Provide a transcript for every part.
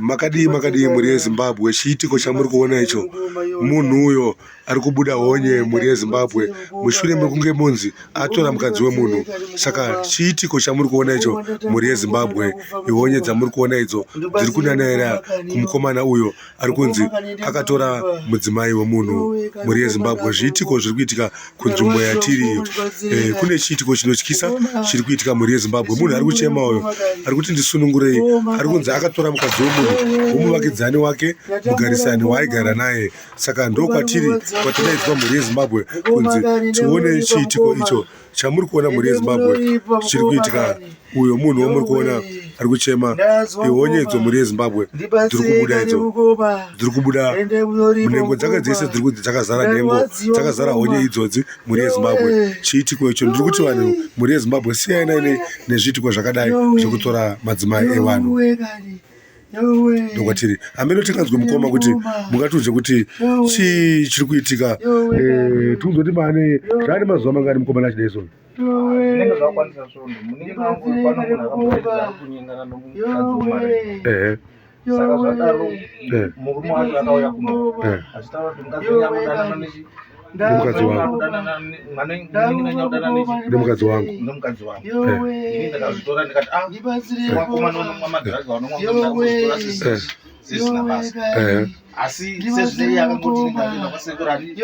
Makadii makadii mhuri yeZimbabwe chiitiko chamuri kuona icho munhu uyo ari kubuda honye mhuri yeZimbabwe mushure mekunge munzi atora mukadzi wemunhu saka chiitiko chamuri kuona icho mhuri yeZimbabwe ihonye dzamuri kuona idzo dziri kunanaira kumukomana uyo ari kunzi akatora mudzimai wemunhu mhuri yeZimbabwe zviitiko zviri kuitika kunzvimbo yatiri iyo eh, kune chiitiko chinotyisa chiri kuitika mhuri yezimbabwe munhu ari kuchema uyo ari kuti ndisunungurei ari kunzi akatora mukadzi wemunhu womuvakidzani wake mugarisani waaigara naye saka ndokwatiri kwatadaidzwa mhuri yezimbabwe kunzi tione chiitiko icho chamuri kuona mhuri yezimbabwe chiri kuitika uyo munhu wamuri kuona ari kuchema ihonye idzo mhuri yezimbabwe dziri kubuda idzo dziri kubuda munhengo dzake dzese dziri kunzi dzakazara nhengo dzakazara honye idzodzi mhuri yezimbabwe chiitiko icho ndiri kuti vanhu mhuri yezimbabwe siyanai nezviitiko zvakadai zvekutora madzimai evanhu ndokwatiri hameno tinganzwe mukoma kuti mungatiudze kuti chii chiri kuitika eh, tiunze kuti maane zvaane mazuva mangani mukoma nachidai so zvinenge zvakwanisa svondo munin'ina wangu uyu pano munhu akamboedza ari kunyengana nomukadzi wemari ehe saka zvadaro Eh. murume wacho akauya kuno Eh. achitaura kuti mukadzi wenyu akudanana nechi Nemukadzi wangu. akudanana ne- mwana munin'ina wenyu akudanana nechi Nemukadzi wangu. nemukadzi wangu ini ndakazvitora ndikati ah vakomana vanomwa madhiragi vanomwa ndakuzvitora Eh. zvisina basa ehe asi sezvinei akangoti ndikaenda kwasekuru ani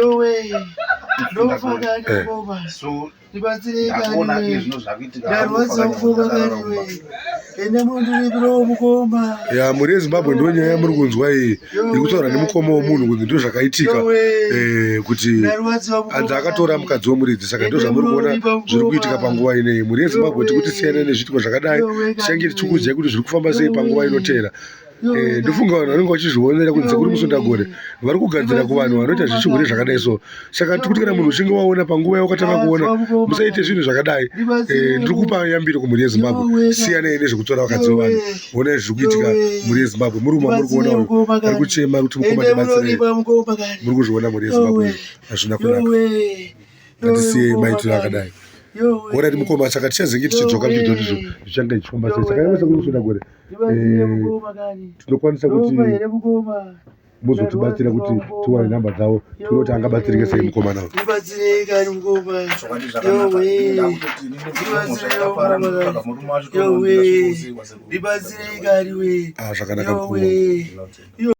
so ndakuona iye zvino zvakuitika ya mhuri yezimbabwe ndo nyaya yamuri kunzwa iyi iri kutaura nemukoma wemunhu kunzi ndo zvakaitika eh, kuti anzi akatora mukadzi wemuridzi saka ndo zvamuri kuona zviri kuitika panguva ineyi mhuri yezimbabwe tikuti siyanai nezviitiko zvakadai tichange tichikuudzai kuti zviri kufamba sei panguva inoteera Eh, ndofunga vanhu vanenge vachizvionera kunze kuri musundagore vari kugadzira kuvanhu vanoita zvechihure zvakadai so saka tiri kuti kana munhu uchinge waona panguva yawakatanga kuona musaite zvinhu zvakadai Eh, ndiri kupa yambiro kumhuri yezimbabwe siyanai nezvekutora vakadzi vevanhu onai zviri kuitika mhuri yezimbabwe muri kuma muri kuona uyu ari kuchema ari kuti mukoma tibatsirei muri kuzviona mhuri yezimbabwe hazvina kunaka ngatisiyei maitiro akadai orati mukoma saka tichazenge tichidzoka tichidzoka ndizvo zvichange zvichifamba sei saka yamasa kuri kusunda gore eh, tinokwanisa kuti muzotibatsira kuti tiwane nhamba dzavo tione kuti angabatsirike sei mukomana uyu chokwadi zvakanaka ndakutoti ini mhosva yakapara ndikutsvaga murume wacho tonombira zvikuziva Ah, zvakanaka mukoma wangu.